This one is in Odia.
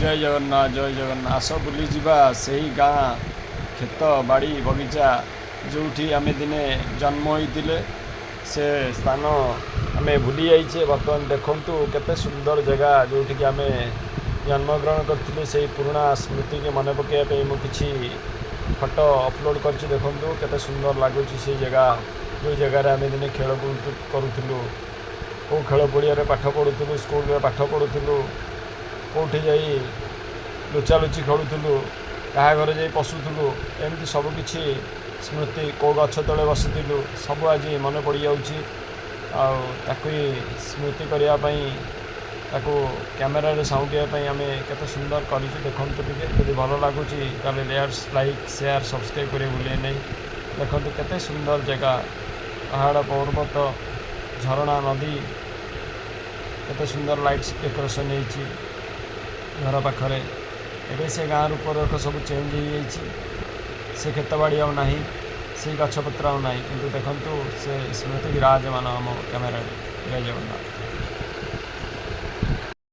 ଜୟ ଜଗନ୍ନାଥ, ଜୟ ଜଗନ୍ନାଥ। ଆସ ବୁଲିଯିବା ସେଇ ଗାଁ, କ୍ଷେତ, ବାଡ଼ି, ବଗିଚା, ଯେଉଁଠି ଆମେ ଦିନେ ଜନ୍ମ ହୋଇଥିଲେ। ସେ ସ୍ଥାନ ଆମେ ଭୁଲି ଯାଇଛେ। ବର୍ତ୍ତମାନ ଦେଖନ୍ତୁ କେତେ ସୁନ୍ଦର ଜାଗା, ଯେଉଁଠିକି ଆମେ ଜନ୍ମଗ୍ରହଣ କରିଥିଲେ। ସେଇ ପୁରୁଣା ସ୍ମୃତିକି ମନେ ପକାଇବା ପାଇଁ ମୁଁ କିଛି ଫଟୋ ଅପଲୋଡ଼ କରିଛି। ଦେଖନ୍ତୁ କେତେ ସୁନ୍ଦର ଲାଗୁଛି ସେଇ ଜାଗା, ଯେଉଁ ଜାଗାରେ ଆମେ ଦିନେ ଖେଳ କରୁଥିଲୁ, କେଉଁ ଖେଳ ପଡ଼ିଆରେ ପାଠ ପଢ଼ୁଥିଲୁ, ସ୍କୁଲରେ ପାଠ ପଢ଼ୁଥିଲୁ, କେଉଁଠି ଯାଇ ଲୁଚାଲୁଚି ଖେଳୁଥିଲୁ, କାହା ଘରେ ଯାଇ ପଶୁଥିଲୁ, ଏମିତି ସବୁକିଛି ସ୍ମୃତି, କେଉଁ ଗଛ ତଳେ ବସୁଥିଲୁ, ସବୁ ଆଜି ମନେ ପଡ଼ିଯାଉଛି। ଆଉ ତାକୁ ହିଁ ସ୍ମୃତି କରିବା ପାଇଁ, ତାକୁ କ୍ୟାମେରାରେ ସାଉଁଟିବା ପାଇଁ ଆମେ କେତେ ସୁନ୍ଦର କରିଛୁ, ଦେଖନ୍ତୁ ଟିକେ। ଯଦି ଭଲ ଲାଗୁଛି, ତାହେଲେ ଲେୟାର୍ସ, ଲାଇକ୍, ସେୟାର, ସବସ୍କ୍ରାଇବ୍ କରିବାକୁ ଭୁଲିବେ ନାହିଁ। ଦେଖନ୍ତୁ କେତେ ସୁନ୍ଦର ଜାଗା, ପାହାଡ଼, ପର୍ବତ, ଝରଣା, ନଦୀ, କେତେ ସୁନ୍ଦର ଲାଇଟ୍ସ ଡେକୋରେସନ୍ ହେଇଛି ଘର ପାଖରେ। ଏବେ ସେ ଗାଁ ରୂପରେଖ ସବୁ ଚେଞ୍ଜ ହେଇଯାଇଛି। ସେ କ୍ଷେତବାଡ଼ି ଆଉ ନାହିଁ, ସେଇ ଗଛପତ୍ର ଆଉ ନାହିଁ, କିନ୍ତୁ ଦେଖନ୍ତୁ ସେ ସ୍ମୃତି ବିରାଜମାନ ଆମ କ୍ୟାମେରାରେ। ଜୟ ଜଗନ୍ନାଥ।